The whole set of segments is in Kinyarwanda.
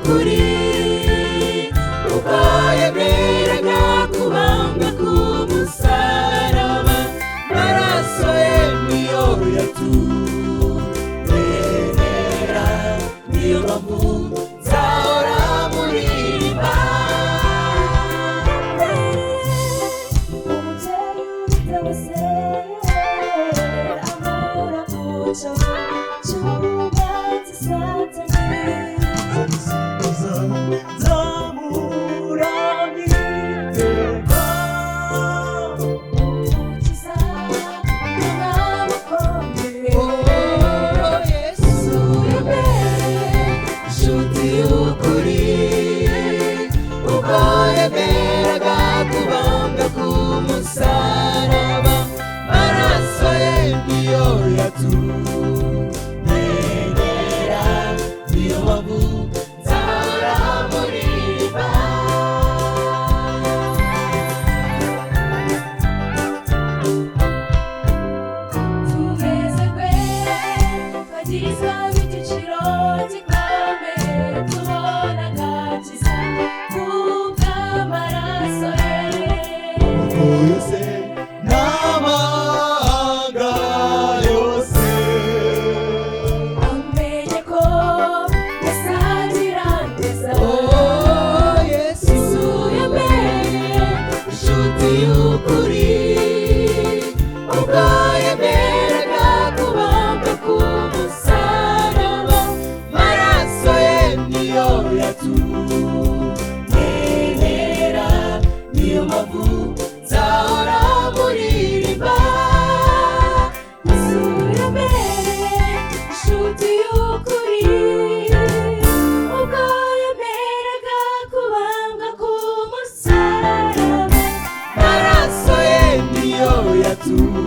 y'ukuri, ubwo yemeraga kubambwa ku musaraba, maraso ye niyo yatumenera, niyo mpamvu nzahora muririmba. Umubyeyi utawase ahora guca cyubatse Satani. Nzamuramya iteka. Umukiza umwami ukomeye. Oh, Yesu yemeye inshuti y'ukuri, ubwo yemeraga kubambwa ku musaraba, maraso ye niyo yatumenera, niyo mpamvu nzahora muririmba. Tunezerwe twagizwe igiciro gikomeye, tubona agakiza kubw'amaraso ye. Yose n'amahanga yose amenye ko yasangira neza. Oh, Yesu Yesu yemeye inshuti y'ukuri, ubwo yemeraga kubambwa ku musaraba, maraso ye niyo yatumenera, niyo mpamvu nzahora muririmba. Yesu yemeye inshuti y'ukuri, ubwo yemeraga kubambwa ku musaraba, maraso ye niyo yatumenera,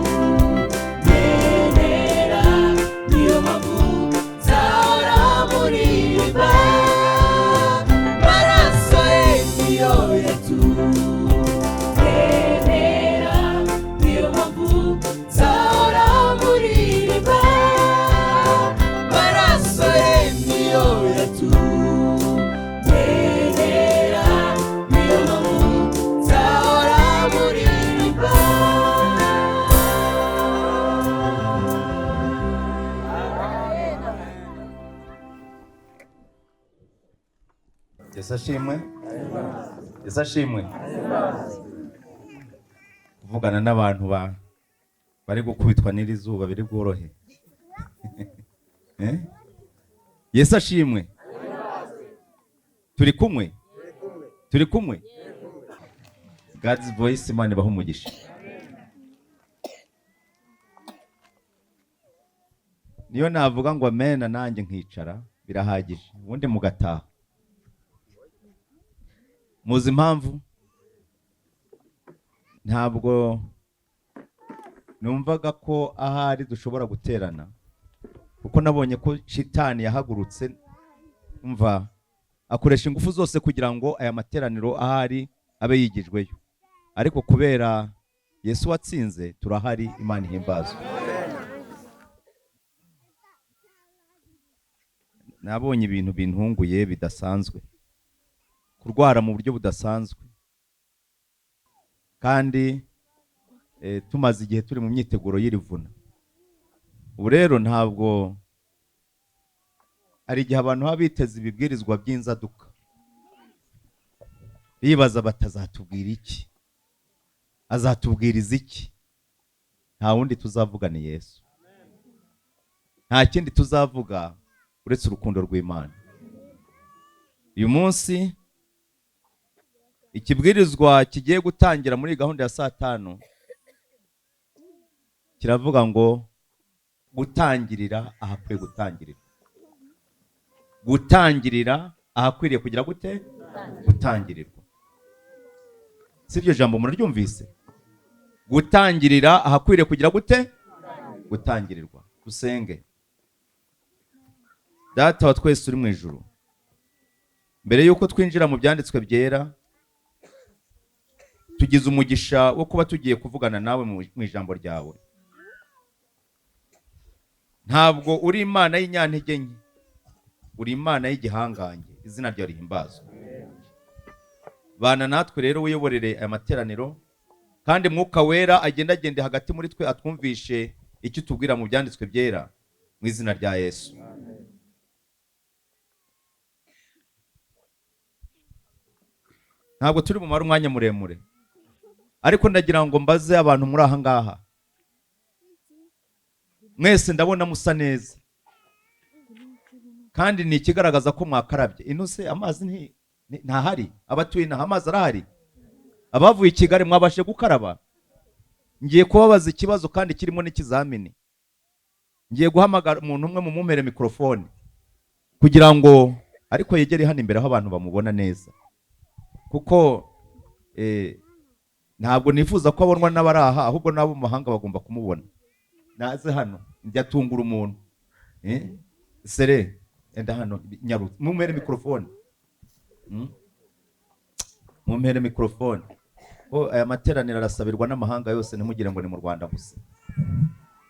niyo mpamvu nzahora muririmba. Maraso ye niyo yatumenera, niyo mpamvu nzahora muririmba. Maraso ye niyo yatumenera, niyo mpamvu nzahora muririmba. Yesu ashimwe. Yesu ashimwe. Kuvugana n'abantu bari gukubitwa n'iri zuba biri bworohe. Eh? Yesu ashimwe. Turi kumwe, turi kumwe. God's Voice, Imana ibahe umugisha. Niyo navuga ngo amena nanjye nkicara birahagije, ubundi mugataha. Muzi impamvu? Ntabwo numvaga ko ahari dushobora guterana, kuko nabonye ko shitani yahagurutse, mva akoresha ingufu zose kugira ngo aya materaniro ahari abe yigijweyo, ariko kubera Yesu watsinze turahari. Imana ihimbazwe. Nabonye ibintu bintunguye bidasanzwe, kurwara mu buryo budasanzwe, kandi tumaze igihe turi mu myiteguro y'irivuna. Ubu rero ntabwo hari igihe abantu baba biteze ibibwirizwa by'inzaduka, bibaza batazatubwira iki, azatubwiriza iki? Nta wundi tuzavuga ni Yesu, nta kindi tuzavuga uretse urukundo rw'Imana. Uyu munsi ikibwirizwa kigiye gutangira muri gahunda ya saa tanu kiravuga ngo gutangirira ahakwiye gutangirira, gutangirira ahakwiriye kugira gute? Gutangirirwa. Si iryo jambo muraryumvise? Gutangirira ahakwiriye kugira gute? Gutangirirwa. Dusenge. Data wa twese uri mu ijuru, mbere y'uko twinjira mu byanditswe byera, tugize umugisha wo kuba tugiye kuvugana nawe mu ijambo ryawe. Ntabwo uri Imana y'inyantege nke, uri Imana y'igihangange. Izina ryawe rihimbazwe. Bana natwe rero, wiyoborere aya materaniro, kandi Mwuka Wera agendagende hagati muri twe, atwumvishe icyo utubwira mu byanditswe byera, mu izina rya Yesu. Ntabwo turi bumare umwanya muremure, ariko ndagira ngo mbaze abantu muri aha ngaha mwese. Ndabona musa neza, kandi ni ikigaragaza ko mwakarabye. Ino se amazi ntahari? Abatuye inaha amazi arahari? Abavuye i Kigali mwabashe gukaraba? Ngiye kubabaza ikibazo kandi kirimo n'ikizamini. Ngiye guhamagara umuntu umwe, mumumpere mikorofone kugira ngo ariko yegere hano imbere aho abantu bamubona neza, kuko ntabwo nifuza ko abonwa n'abari aha, ahubwo n'abo mu mahanga bagomba kumubona. Naze hano, njya tungura umuntu. Sere enda hano, nyaru mumuhere mikorofone. Mumuhere mikorofone. Ko aya materaniro arasabirwa n'amahanga yose, ntimugire ngo ni mu Rwanda gusa.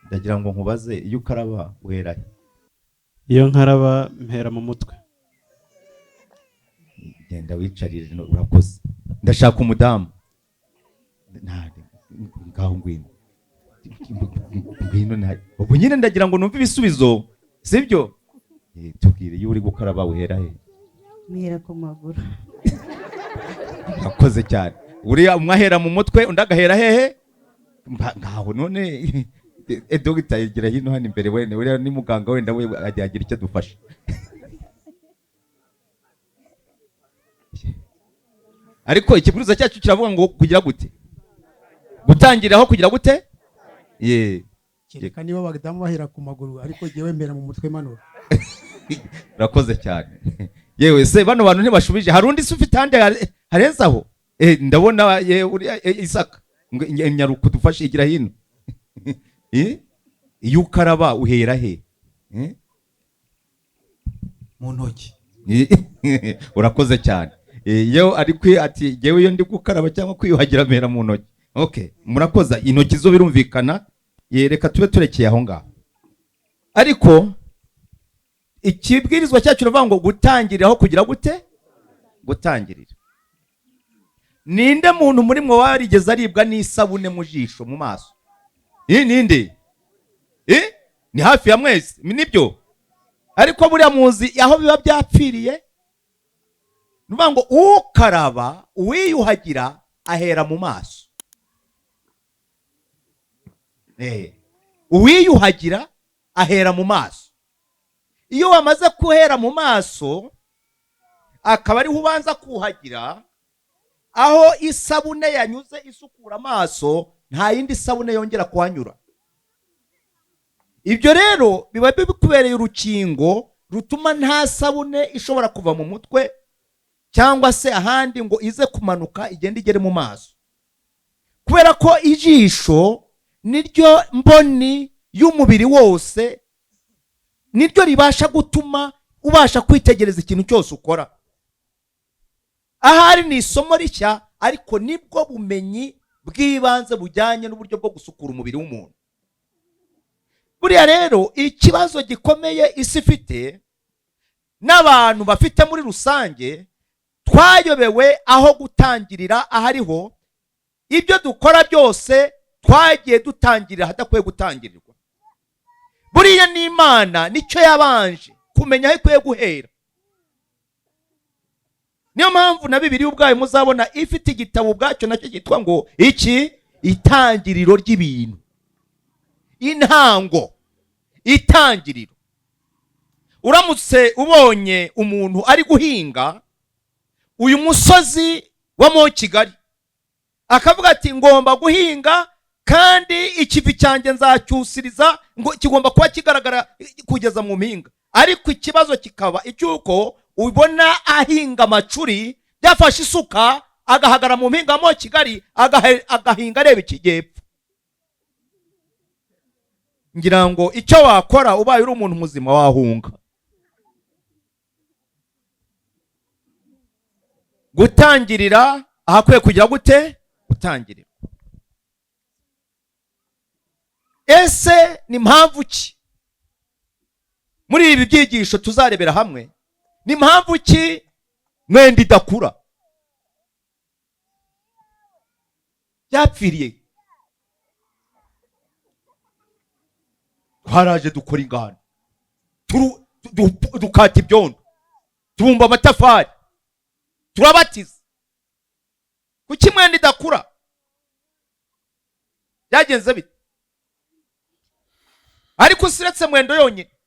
Ndagira ngo nkubaze, iyo ukaraba uhera he? Iyo nkaraba mpera mu mutwe. Genda wicarire, no, urakoze. Ndashaka umudamu. Ngaho ngwino, ngwino. Ubwo nyine ndagira ngo numve ibisubizo, sibyo? Tubwire, iyo uri gukaraba uhera he? Mpera ku maguru. Urakoze cyane. Uriya umwe ahera mu mutwe, undi agahera hehe? Ngaho none dogita yegera hino hano imbere wene, uriya ni muganga, wenda we agira icyo adufasha. Ariko ikibwiriza cyacu kiravuga ngo kugira gute? Gutangiriraho kugira gute? Ye. Kereka niba abadamu bahera ku maguru, ariko jyewe mpera mu mutwe manura. Urakoze cyane. Yewe se, bano bantu ntibashubije. Hari undi se ufite ahandi harenze aho? Ndabona ye uriya Isaka. Nyaruku dufashe, igira hino. Iyo ukaraba uhera he? Mu ntoki. Urakoze cyane. Iyo ari kwi ati jyewe iyo ndi gukaraba cyangwa kwiyuhagira mpera mu ntoki. Okay, murakoze. Intoki zo birumvikana. Reka tube turekeye aho ngaho. Ariko ikibwirizwa cyacu kiravuga ngo gutangiriraho kugira gute? Gutangirira. Ninde muntu muri mwe warigeze aribwa n'isabune mu jisho, mu maso? Ninde? Ni hafi ya mwese, nibyo? Ariko buriya muzi aho biba byapfiriye? Ni ukuvuga ngo ukaraba, uwiyuhagira ahera mu maso. Uwiyuhagira ahera mu maso. Iyo wamaze guhera mu maso, akaba ariho ubanza kuhagira, aho isabune yanyuze isukura amaso, nta yindi sabune yongera kuhanyura. Ibyo rero biba bikubereye urukingo rutuma nta sabune ishobora kuva mu mutwe cyangwa se ahandi ngo ize kumanuka igende igere mu maso. Kubera ko ijisho niryo mboni y'umubiri wose, niryo ribasha gutuma ubasha kwitegereza ikintu cyose ukora. Ahari ni isomo rishya, ariko nibwo bumenyi bw'ibanze bujyanye n'uburyo bwo gusukura umubiri w'umuntu. Buriya rero ikibazo gikomeye isi ifite n'abantu bafite muri rusange, twayobewe aho gutangirira ahariho. Ibyo dukora byose twagiye dutangirira ahadakwiye gutangirirwa. Buriya n'Imana nicyo yabanje kumenya aho ikwiye guhera. Niyo mpamvu na Bibiliya ubwayo muzabona ifite igitabo ubwacyo nacyo cyitwa ngo iki? Itangiriro ry'ibintu. Intango, itangiriro. Uramutse ubonye umuntu ari guhinga uyu musozi wa Mont Kigali, akavuga ati ngomba guhinga kandi ikivi cyanjye nzacyusiriza, ngo kigomba kuba kigaragara kugeza mu mpinga. Ariko ikibazo kikaba icy'uko ubona ahinga amacuri, yafashe isuka agahagara mu mpinga ya Mont Kigali, agahinga areba ikijyepfo. Ngira ngo icyo wakora ubaye uri umuntu muzima wahunga. Gutangirira ahakwiye kugira gute? Gutangirira. Ese ni mpamvu ki muri ibi byigisho tuzarebera hamwe? Ni mpamvu ki Mwenda idakura byapfiriye. Twaraje dukora ingano, dukata ibyondo, tubumba amatafari, turabatiza. Kuki mwenda idakura? Byagenze bite? Ariko usiretse mwendo yonyine,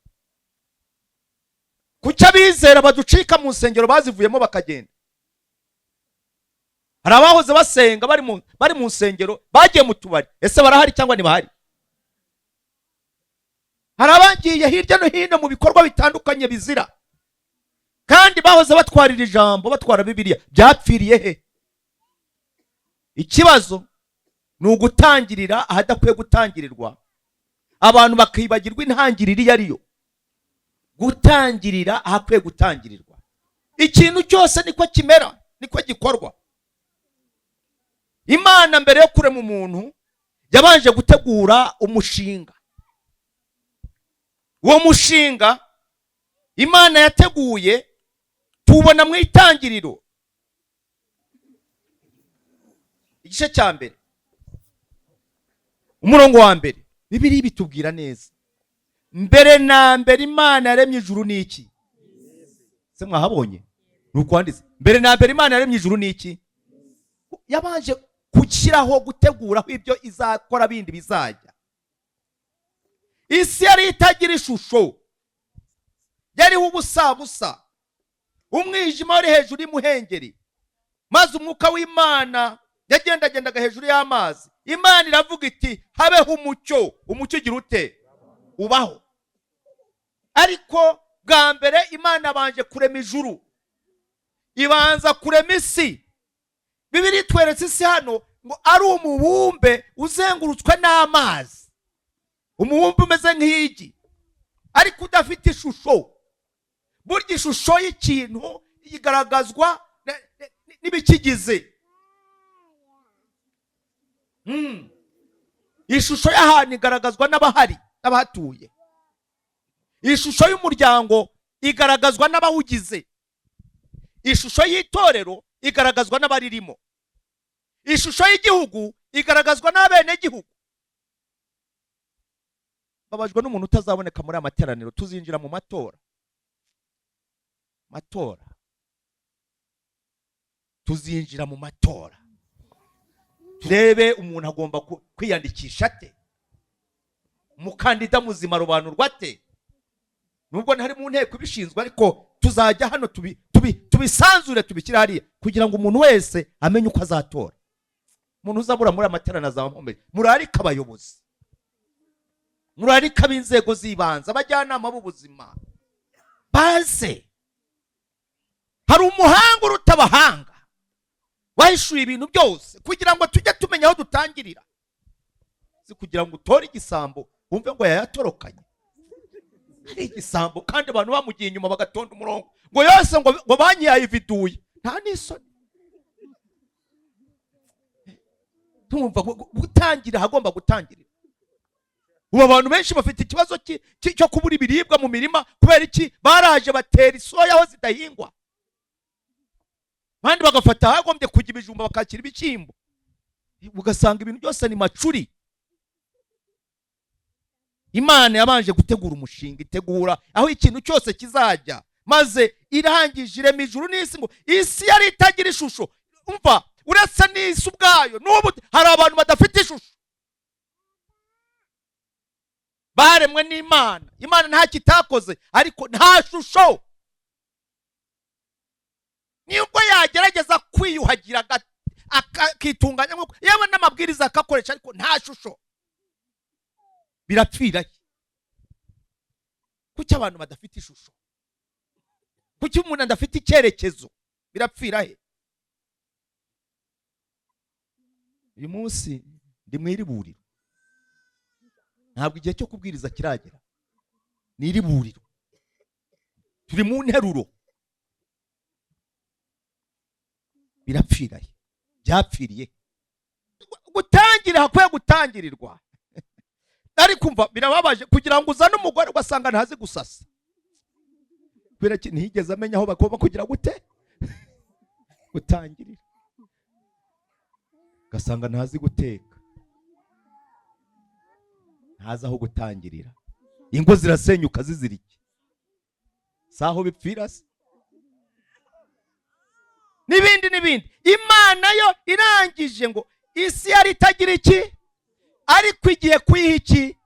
kuki abizera baducika mu nsengero bazivuyemo bakagenda? Hari abahoze basenga bari mu nsengero bagiye mu tubari. Ese barahari cyangwa ntibahari? Hari abagiye hirya no hino mu bikorwa bitandukanye bizira, kandi bahoze batwarira ijambo, batwara Bibiliya. Byapfiriye he? Ikibazo ni ugutangirira ahadakwiye gutangirirwa, abantu bakibagirwa intangiriro iyo ariyo. Gutangirira ahakwiye gutangirirwa. Ikintu cyose niko kimera, niko gikorwa. Imana mbere yo kurema umuntu yabanje gutegura umushinga. Uwo mushinga Imana yateguye tuwubona mu Itangiriro igice cya 1 umurongo wa 1. Bibiliya bitubwira neza, mbere na mbere Imana yaremye ijuru n'iki? Se mwahabonye? Ni ukwanditse. Mbere na mbere Imana yaremye ijuru n'iki? Yabanje gushyiraho, guteguraho ibyo izakora bindi bizajya. Isi yari itagira ishusho, yariho ubusabusa, umwijima wari hejuru y'umuhengeri, maze umwuka w'Imana yagendagendaga hejuru y'amazi. Imana iravuga iti habeho umucyo. Umucyo ugira ute? Ubaho. Ariko bwa mbere Imana yabanje kurema ijuru, ibanza kurema isi. Bibiliya itweretse isi hano ngo ari umubumbe uzengurutswe n'amazi, umubumbe umeze nk'igi ariko udafite ishusho. Burya ishusho y'ikintu igaragazwa n'ibikigize. Ishusho y'ahantu igaragazwa n'abahari, n'abahatuye. Ishusho y'umuryango igaragazwa n'abawugize. Ishusho y'itorero igaragazwa n'abaririmo. Ishusho y'igihugu igaragazwa n'abenegihugu. Babajwe n'umuntu utazaboneka muri amateraniro. Tuzinjira mu matora. Matora. Tuzinjira mu matora. Turebe umuntu agomba kwiyandikisha ate? Umukandida muzima arobanurwa ate? Nubwo ntari mu nteko ibishinzwe, ariko tuzajya hano tubisanzure, tubishyire hariya kugira ngo umuntu wese amenye uko azatora. Umuntu uzabura muri amaterano azaba nkomeye. Murarike abayobozi, murarike ab'inzego z'ibanze, abajyanama b'ubuzima baze. Hari umuhanga uruta abahanga wahishuye ibintu byose kugira ngo tujye tumenya aho dutangirira. Si kugira ngo utore igisambo wumve ngo yayatorokanye. Ari igisambo kandi abantu bamugiye inyuma bagatonda umurongo ngo yose ngo banki yayividuye. Nta n'isoni. Tumva gutangira hagomba gutangirira. Ubu abantu benshi bafite ikibazo cyo kubura ibiribwa mu mirima. Kubera iki? Baraje batera isoya aho zidahingwa, abandi bagafata ahagombye kujya ibijumba bakakira ibishyimbo, ugasanga ibintu byose ni macuri. Imana yabanje gutegura umushinga, itegura aho ikintu cyose kizajya, maze irangije irema ijuru n'isi. Ngo isi yari itagira ishusho. Umva, uretse n'isi ubwayo n'ubu hari abantu badafite ishusho, baremwe n'Imana. Imana nta kitakoze, ariko nta shusho. Nibwo yagerageza kwiyuhagira akitunganya nk'uko yewe n'amabwiriza akakoresha, ariko nta shusho. Birapfira. Kuki abantu badafite ishusho? Kuki umuntu adafite icyerekezo? Birapfira he? Uyu munsi ndi mu iriburiro. Ntabwo igihe cyo kubwiriza kiragera. Ni iriburiro. Turi mu nteruro. Birapfira he? Byapfiriye. Gutangira hakwiye gutangirirwa. Ariko umva birababaje kugira ngo uzane umugore ugasanga ntazi gusasa. Kubera ki? Ntiyigeze amenya aho bagomba kugira gute. Gutangirira, ugasanga ntazi guteka, ntazi aho gutangirira. Ingo zirasenyuka zizira iki? Si aho bipfira se? N'ibindi n'ibindi. Imana yo irangije ngo isi yari itagira iki, ariko igiye kuyiha iki?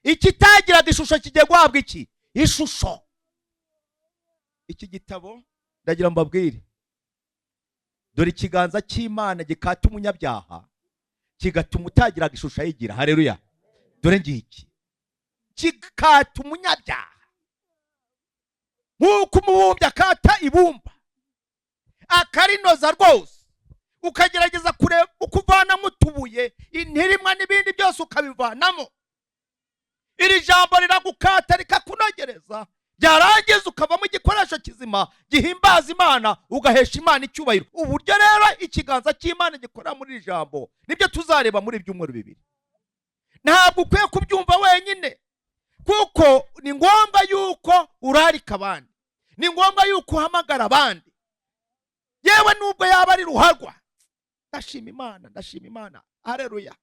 Ikitagiraga ishusho kigiye guhabwa iki? Ishusho. Iki gitabo, ndagira mbabwire, dore ikiganza cy'Imana gikata umunyabyaha, kigatuma utagiraga ishusho ayigira. Hareruya! Dore ngiki, kikata umunyabyaha nk'uko umubumbyi akata ibumba akarinoza rwose, ukagerageza kureba uko uvanamo utubuye, intirimwa n'ibindi byose ukabivanamo. Iri jambo riragukata, rikakunogereza, byarangiza ukavamo igikoresho kizima gihimbaza Imana, ugahesha Imana icyubahiro. Uburyo rero ikiganza cy'Imana gikora muri iri jambo nibyo tuzareba muri ibyumweru 2. Ntabwo ukwiye kubyumva wenyine, kuko ni ngombwa yuko urarika abandi, ni ngombwa yuko uhamagara abandi, yewe nubwo yaba ari ruharwa. Ndashima Imana, ndashima Imana, hareruya,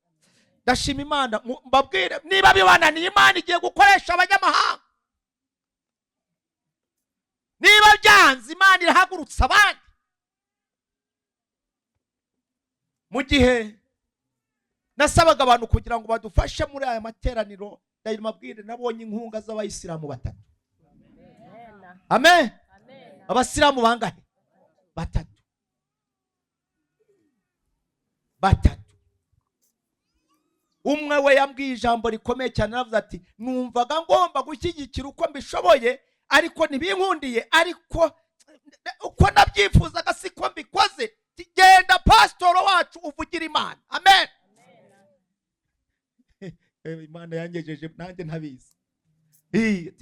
ndashima Imana. Mbabwire, niba bibananiye, Imana igiye gukoresha abanyamahanga. Niba byanze, Imana irahagurutsa abandi. Mu gihe nasabaga abantu kugira ngo badufashe muri aya materaniro, ndababwire, nabonye inkunga z'abayisilamu 3. Amen. Abasilamu bangahe? 3. 3. Umwe we yambwiye ijambo rikomeye cyane, aravuze ati numvaga ngomba gushyigikira uko mbishoboye, ariko ntibinkundiye, ariko uko nabyifuzaga siko mbikoze. Genda pasitoro wacu uvugira Imana. Amen. Imana yangejeje nanjye ntabizi.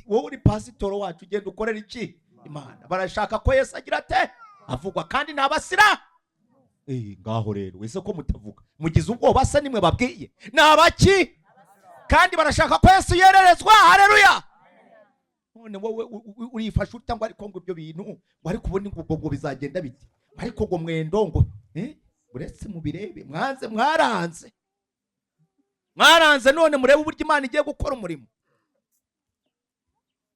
Wowe uri pasitoro wacu, ugenda ukorera iki Imana? Barashaka ko Yesu agira ate? Avugwa, kandi ni abasira. Ngaho rero wese ko mutavuga, mugize ubwoba se? Nimwe babwiye ni abaki? Kandi barashaka ko Yesu yererezwa. Haleluya! None wowe urifasha ute ngo ariko ngo ibyo bintu ngo ariko ubundi ngo bizagenda bite, ariko ngo mwendo ngo uretse mubirebe, mwanze, mwaranze, mwaranze. None murebe uburyo Imana igiye gukora umurimo.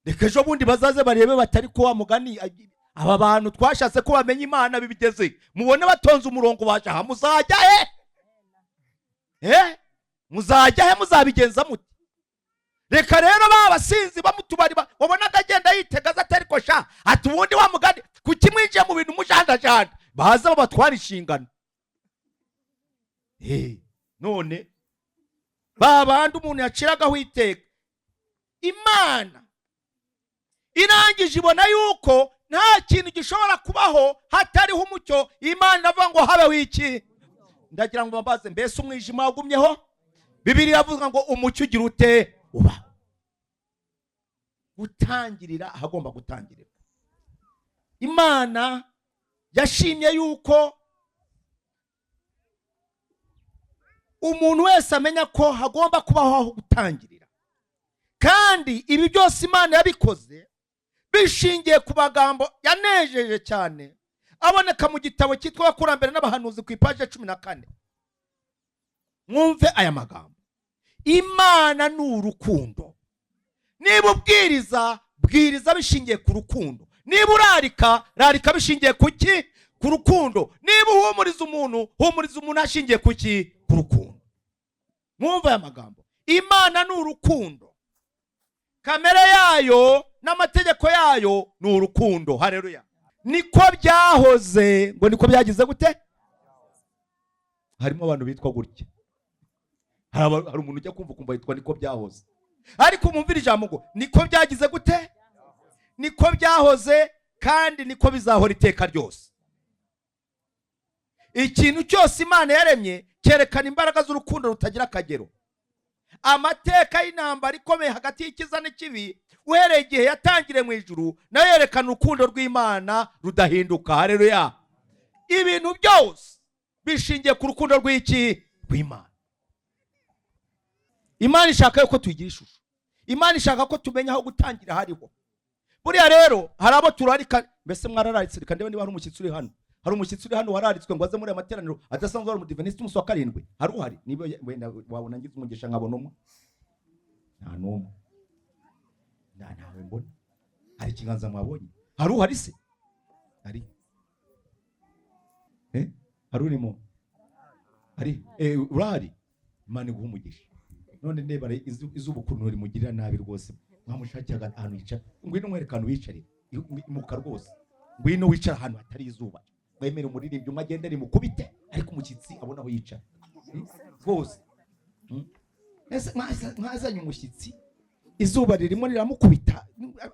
Reka ejo bundi bazaze barebe batari ko wa mugani, aba bantu twashatse ko bamenya Imana bibigeze, mubone batonze umurongo baje aha. Muzajya he? Muzajya he? Muzabigenza mute? Reka rero ba basinzi bo mu tubari wabonaga agenda yitega atari ko sha, ati ubundi wa mugani kuki mwinjiye mu bintu mujandajanda, baza babatwara inshingano. None ba bandi umuntu yaciragaho iteka, Imana irangije ibona yuko nta kintu gishobora kubaho hatariho umucyo. Imana iravuga ngo habeho iki? Ndagira ngo mbabaze, mbese umwijima wagumyeho? Bibiliya iravuga ngo umucyo ugira ute? Uba. Gutangirira ahagomba gutangirira. Imana yashimye yuko umuntu wese amenya ko hagomba kubaho aho gutangirira, kandi ibi byose Imana yabikoze bishingiye ku magambo yanejeje cyane aboneka mu gitabo cyitwa Abakurambere n'Abahanuzi ku ipaji ya 14. Mwumve aya magambo: Imana ni urukundo. Niba ubwiriza, bwiriza bishingiye ku rukundo. Niba urarika, rarika bishingiye ku ki? Ku rukundo. Niba uhumuriza umuntu, humuriza umuntu ashingiye ku ki? Ku rukundo. Mwumve aya magambo: Imana ni urukundo, kamere yayo n'amategeko yayo ni urukundo. Haleluya! Niko byahoze, ngo niko byagize gute? Harimo abantu bitwa gutya. Hari umuntu ujya kumva ukumva yitwa niko byahoze, ariko mwumvire ijambo ngo niko byagize gute? Niko byahoze kandi niko bizahora iteka ryose. Ikintu cyose Imana yaremye cyerekana imbaraga z'urukundo rutagira akagero. Amateka y'intambara ikomeye hagati y'ikiza n'ikibi uhereye igihe yatangiriye mu ijuru nayo yerekana urukundo rw'Imana rudahinduka. Haleluya! Ibintu byose bishingiye ku rukundo rw'iki? Rw'Imana. Imana ishaka yuko tuyigira ishusho. Imana ishaka ko tumenya aho gutangira hariho. Buriya rero hari abo turarika. Mbese mwarararitse? Reka ndebe niba hari umushyitsi uri hano. Hari umushyitsi uri hano wararitswe ngo aze muri aya materaniro adasanzwe ari Umudiventisiti umunsi wa karindwi? Hari uhari? Niba wenda wabona ngize umugisha nkabona umwe. Nta n'umwe, ntawe mbona. Hari ikiganza mwabonye? Hari uhari se? Hari hari urimo? Hari urahari? Imana iguha umugisha. None ndeba izuba ukuntu rimugirira nabi rwose. Mwamushakira ahantu yicara. Ngwino nkwereke ahantu wicarira. Imuka rwose, ngwino wicara ahantu hatari izuba. Wemere umuririmbyi umwe agende rimukubite, ariko umushyitsi abona aho yicara. Rwose. Ese mwazanye umushyitsi, izuba ririmo riramukubita,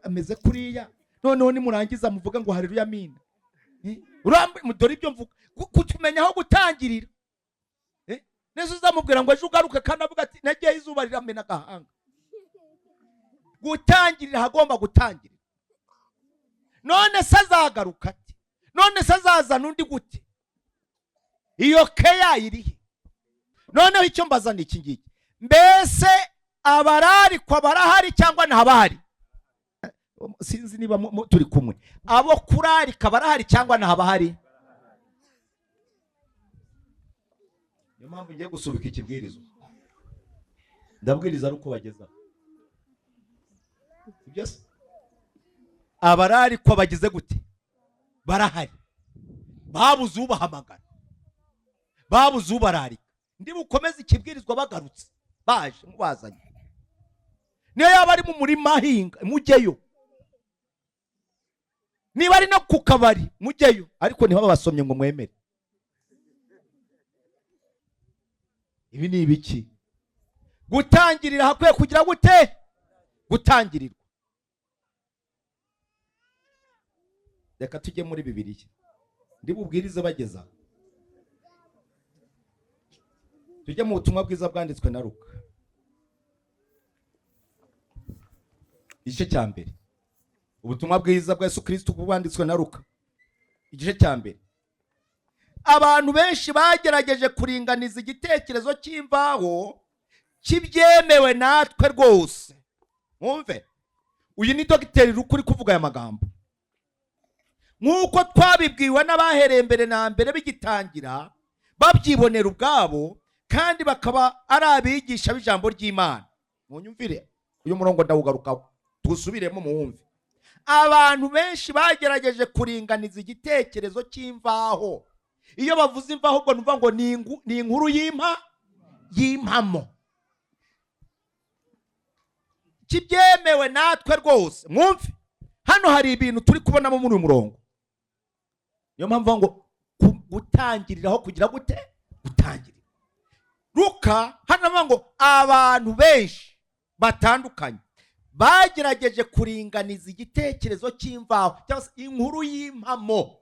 ameze kuriya, noneho nimurangiza muvuga ngo haleluya, amina. Dore ibyo mvuga, kutumenya aho gutangirira. Neza uzamubwira ngo ejo ugaruke, kandi avuga ati nagiye izuba riramena agahanga. Gutangirira ahagomba gutangirira. None se azagaruka ati? None se azazana undi gute? Iyo keya irihe? Noneho icyo mbaza ni iki ngiki: mbese abararikwa barahari cyangwa ntabahari? Sinzi niba turi kumwe. Abo kurarika barahari cyangwa ntabahari? Niyo mpamvu ngiye gusubika ikibwirizo, ndabwiriza ari uko bageza sibyo se? Abararikwa bagize gute? Barahari. Babuze ubahamagara, babuze ubararika. Ndi bukomeze ikibwirizwa bagarutse, baje mubazanye. Niyo yaba ari mu murima ahinga, mujyeyo. Niba ari no ku kabari, mujyeyo, ariko ntibabasomye ngo mwemere. Ibi ni ibiki? Gutangirira hakwiye kugira gute? Gutangirirwa. Reka tujye muri Bibiliya, ndi bubwirize bageza. Tujye mu butumwa bwiza bwanditswe na Luka, igice cya mbere. Ubutumwa bwiza bwa Yesu Kristo bwanditswe na Luka, igice cya mbere. Abantu benshi bagerageje kuringaniza igitekerezo cy'imvaho kibyemewe natwe rwose. Mwumve, uyu ni Dogiteri Luka uri kuvuga aya magambo. Nk'uko twabibwiwe n'abahereye mbere na mbere bigitangira, babyibonera ubwabo, kandi bakaba ari abigisha b'ijambo ry'Imana. Munyumvire, uyu murongo ndawugarukaho, tuwusubiremo muwumve. Abantu benshi bagerageje kuringaniza igitekerezo cy'imvaho. Iyo bavuze imvaho ubwo numva ngo ni inkuru y'impamo kibyemewe natwe rwose. Mwumve, hano hari ibintu turi kubonamo muri uyu murongo. Niyo mpamvu ngo gutangiriraho kugira gute? Gutangirira. Luka hano avuga ngo abantu benshi batandukanye bagerageje kuringaniza igitekerezo cy'imvaho cyangwa se inkuru y'impamo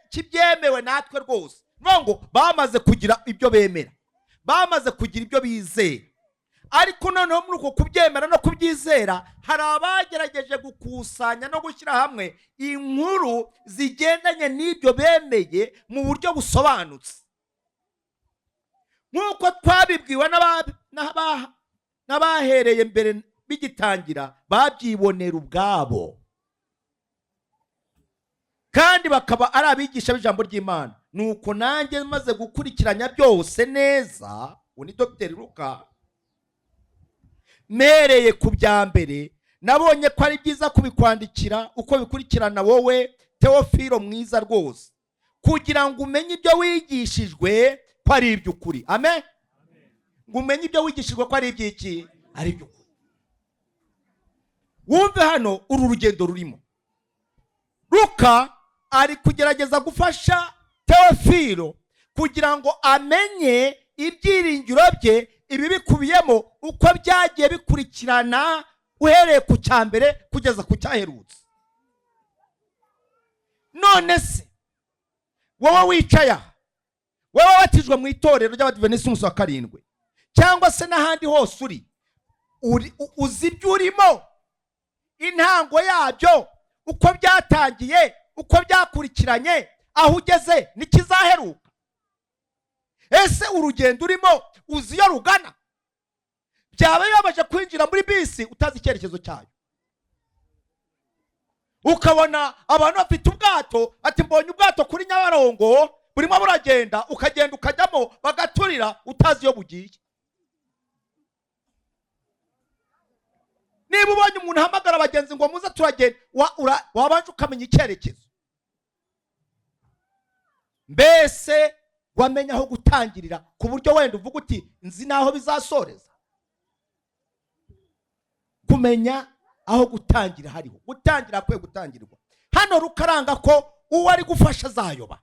kibyemewe natwe rwose. Niyo ngo bamaze kugira ibyo bemera, bamaze kugira ibyo bizera, ariko noneho muri uko kubyemera no kubyizera hari abagerageje gukusanya no gushyira hamwe inkuru zigendanye n'ibyo bemeye mu buryo busobanutse. Nk'uko twabibwiwe n'abahereye mbere bigitangira, babyibonera ubwabo, kandi bakaba ari abigisha b'ijambo ry'Imana. Nuko nanjye maze gukurikiranya byose neza, uwo ni Dogiteri Luka, mereye ku bya mbere, nabonye ko ari byiza kubikwandikira uko bikurikirana wowe Teofilo mwiza rwose, kugira ngo umenye ibyo wigishijwe ko ari iby'ukuri. Amen. Ngo umenye ibyo wigishijwe ko ari iby'iki? Ari iby'ukuri. Wumve hano uru rugendo rurimo. Luka ari kugerageza gufasha Teofilo kugira ngo amenye ibyiringiro bye, ibi bikubiyemo uko byagiye bikurikirana uhereye ku cya mbere kugeza ku cyaherutse. None se wowe wicaye aha, wowe wabatijwe mu itorero ry'Abadiventisiti umunsi wa karindwi, cyangwa se n'ahandi hose uri, uzi ibyo urimo, intango yabyo, uko byatangiye, uko byakurikiranye, aho ugeze n'ikizaheruka? Ese urugendo urimo uzi iyo rugana? Byaba bibabaje kwinjira muri bisi utazi icyerekezo cyayo, ukabona abantu bafite ubwato, ati mbonye ubwato kuri Nyabarongo burimo buragenda, ukagenda ukajyamo bagaturira utazi iyo bugiye. Niba ubonye umuntu ahamagara abagenzi ngo muze turagenda, wabanje ukamenya icyerekezo, mbese wamenya aho gutangirira, ku buryo wenda uvuga uti nzi n'aho bizasoreza. Kumenya aho gutangira hariho gutangira akwiye gutangirwa. Hano rukaranga ko uwo ari gufasha azayoba,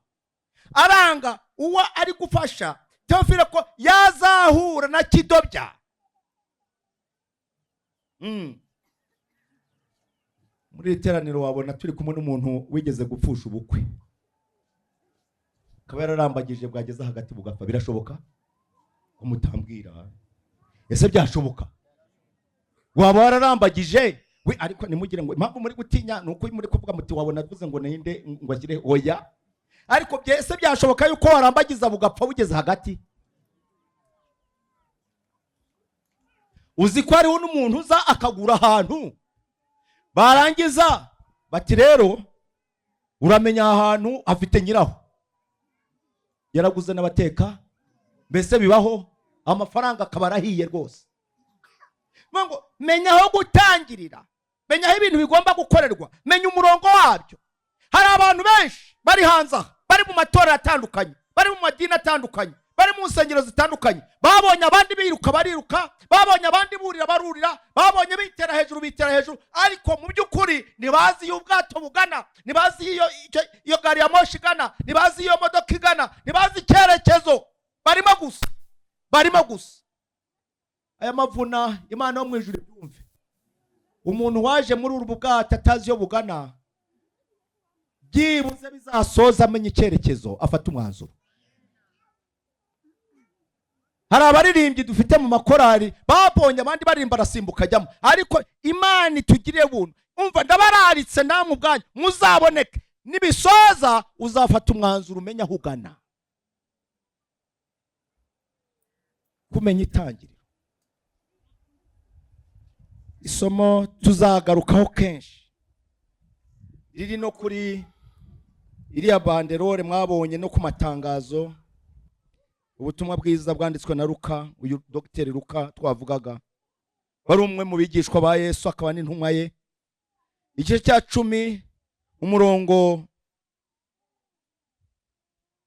aranga uwo ari gufasha Teofile ko yazahura na kidobya. Muri iri teraniro wabona turi kumwe n'umuntu wigeze gupfusha ubukwe, akaba yararambagije bwageze hagati bugapfa. Birashoboka ko mutambwira? Ese byashoboka? Waba wararambagije we, ariko ntimugire ngo impamvu muri gutinya ni uko muri kuvuga muti wabona avuze ngo ninde ngo ashyire, oya. Ariko ese byashoboka yuko warambagiza bugapfa bugeze hagati? Uzi ko hariho n'umuntu uza akagura ahantu, barangiza bati rero uramenya aha hantu hafite nyiraho, yaraguze n'abateka, mbese bibaho, amafaranga akaba arahiye rwose. Ngo menya aho gutangirira, menya aho ibintu bigomba gukorerwa, menya umurongo wabyo. Hari abantu benshi bari hanze aha, bari mu matorero atandukanye, bari mu madini atandukanye, bari mu nsengero zitandukanye, babonye abandi biruka bariruka, babonye abandi burira barurira, babonye bitera hejuru bitera hejuru, ariko mu by'ukuri ntibazi iyo ubwato bugana, ntibazi iyo gari ya moshi igana, ntibazi iyo modoka igana, ntibazi icyerekezo. Barimo gusa, barimo gusa. Aya mavuna Imana yo mu ijuru ibyumve. Umuntu waje muri ubu bwato atazi iyo bugana, byibuze bizasoza amenye icyerekezo, afate umwanzuro. Hari abaririmbyi dufite mu makorari babonye abandi baririmba arasimbuka ajyamo, ariko Imana itugiriye ubuntu. Umva, ndabararitse namwe ubwanyu muzaboneke, nibisoza uzafata umwanzuro umenya aho ugana. Kumenya itangiriro, isomo tuzagarukaho kenshi, riri no kuri iriya banderole mwabonye no ku matangazo. Ubutumwa bwiza bwanditswe na Luka, uyu Dogiteri Luka twavugaga, wari umwe mu bigishwa ba Yesu akaba n'intumwa ye. Igice cya 10 umurongo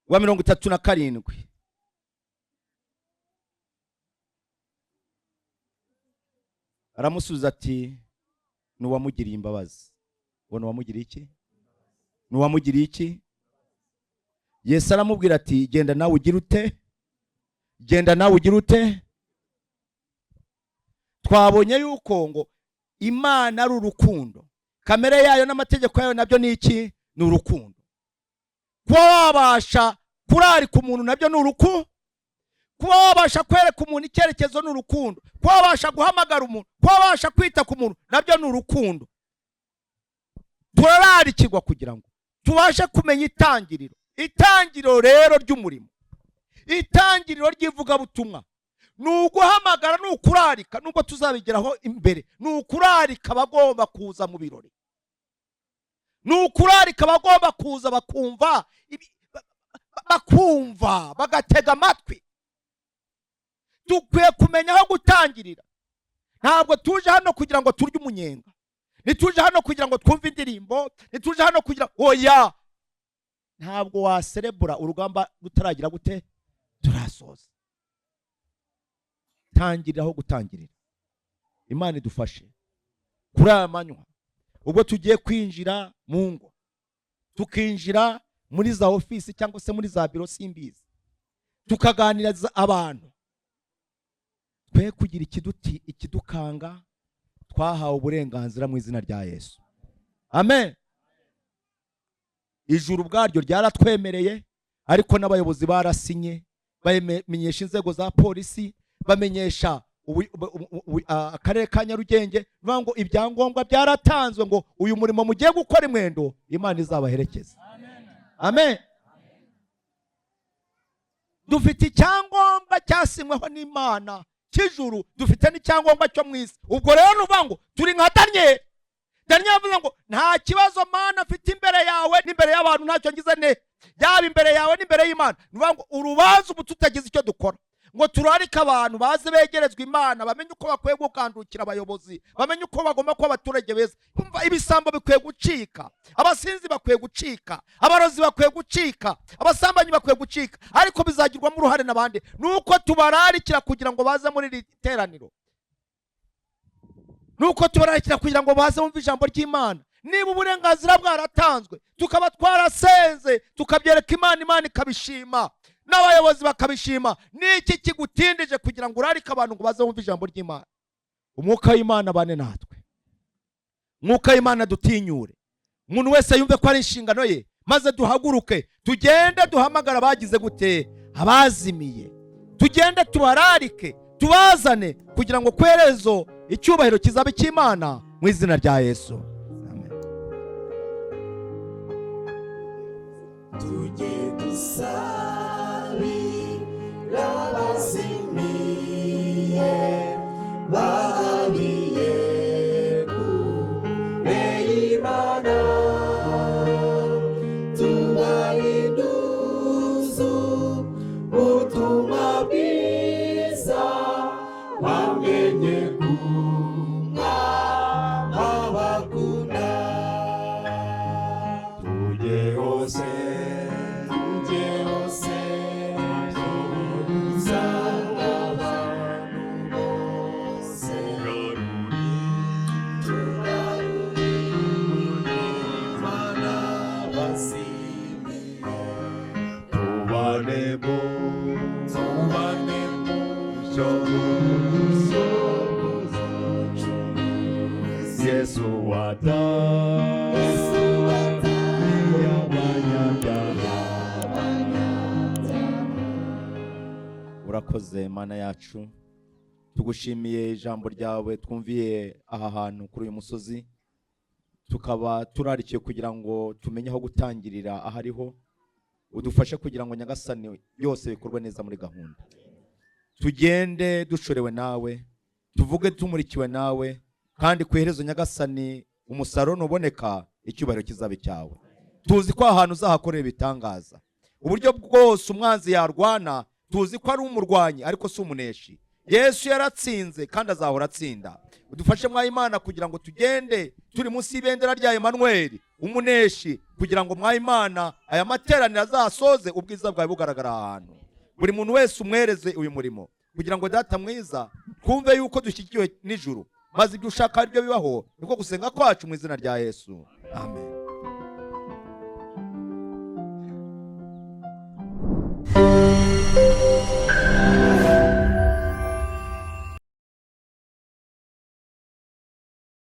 wa 37. Aramusubiza ati ni uwamugiriye imbabazi. Uwo ni uwamugiriye iki? Ni uwamugiriye iki? Yesu aramubwira ati genda nawe ugire ute? Genda nawe ugire ute? Twabonye yuko ngo Imana ari urukundo, kamere yayo n'amategeko yayo nabyo ni iki? Ni urukundo. Kuba wabasha kurarika umuntu nabyo ni urukundo, kuba wabasha kwereka umuntu icyerekezo ni urukundo, kuba wabasha guhamagara umuntu, kuba wabasha kwita ku muntu nabyo ni urukundo. Turararikirwa kugira ngo tubashe kumenya itangiriro. Itangiriro rero ry'umurimo, itangiriro ry'ivugabutumwa ni uguhamagara, ni ukurarika, nubwo tuzabigeraho imbere, ni ukurarika abagomba kuza mu birori, ni ukurarika abagomba kuza bakumva, bakumva bagatega amatwi. Dukwiye kumenya aho gutangirira. Ntabwo tuje hano kugira ngo turye umunyenga, ntituje hano kugira ngo twumve indirimbo, ntituje hano kugira oya. Ntabwo waserebura urugamba rutaragira gute? Turasoza. Tangirira aho gutangirira. Imana idufashe kuri aya manywa, ubwo tugiye kwinjira mu ngo, tukinjira muri za ofisi cyangwa se muri za biro simbizi, tukaganiriza abantu, twe kugira ikidukanga. Twahawe uburenganzira mu izina rya Yesu. Amen. Ijuru ubwaryo ryaratwemereye, ariko n'abayobozi barasinye, bamenyesha inzego za polisi, bamenyesha akarere ka Nyarugenge, bivuga ngo ibyangombwa byaratanzwe ngo uyu murimo mugiye gukora imwendo Imana izabaherekeza. Amen. Dufite icyangombwa cyasinyweho n'Imana cy'ijuru, dufite n'icyangombwa cyo mu isi. Ubwo rero ni ukuvuga ngo turi nka Daniyeli. Daniyeli avuga ngo nta kibazo Mana mfite imbere yawe n'imbere y'abantu, ntacyo ngize ne, yaba imbere yawe n'imbere y'Imana. Ni ukuvuga ngo urubanza ubu tutagize icyo dukora ngo turarike abantu baze begerezwa Imana, bamenye uko bakwiye gukandukira abayobozi, bamenye uko bagomba kuba abaturage beza. Umva, ibisambo bikwiye gucika, abasinzi bakwiye gucika, abarozi bakwiye gucika, abasambanyi bakwiye gucika, ariko bizagirwamo uruhare n'abandi nuko tubararikira kugira ngo baze muri iri teraniro, nuko tubararikira kugira ngo baze bumve ijambo ry'Imana. Niba uburenganzira bwaratanzwe, tukaba twarasenze, tukabyereka Imana, Imana ikabishima n'abayobozi bakabishima, niki kigutindije kugira ngo urarike abantu ngo baze bumve ijambo ry'Imana? Umwuka w'Imana abane natwe, Umwuka w'Imana dutinyure, umuntu wese yumve ko ari inshingano ye, maze duhaguruke tugende duhamagara abagize gute, abazimiye, tugende tubararike, tubazane, kugira ngo kwerezo icyubahiro kizabe icy'Imana mu izina rya Yesu. Amen. Tujye dusabira abazimiye bahabiye kure y'Imana, tubahinduze ubutumwa bwiza, bamenye kumwama bakunda. Tujye hose, tujye hose, dusanga abantu bose, tugarurire Imana bazimiye, tubanemo, tubanemo Yesu wata Yesu abanyabyaha. Urakoze Mana yacu, tugushimiye ijambo ryawe twumviye aha hantu kuri uyu musozi, tukaba turarikiye kugira ngo tumenye aho gutangirira ahariho. Udufashe kugira ngo Nyagasani byose bikorwe neza muri gahunda, tugende dushorewe nawe, tuvuge tumurikiwe nawe, kandi ku iherezo Nyagasani umusaruro nuboneka icyubahiro kizabe cyawe. Tuzi ko ahantu uzahakorera ibitangaza, uburyo bwose umwanzi yarwana, tuzi ko ari umurwanyi ariko si umuneshi. Yesu yaratsinze kandi azahora atsinda. Udufashe mwa Imana kugira ngo tugende turi munsi y'ibendera rya Emmanuel umuneshi, kugira ngo mwa Imana aya materaniro azasoze ubwiza bwawe bugaragara ahantu. Buri muntu wese umwereze uyu murimo, kugira ngo Data mwiza twumve yuko dushyigikiwe n'ijuru, maze ibyo ushaka aribyo bibaho. Niko gusenga kwacu mu izina rya Yesu, amen.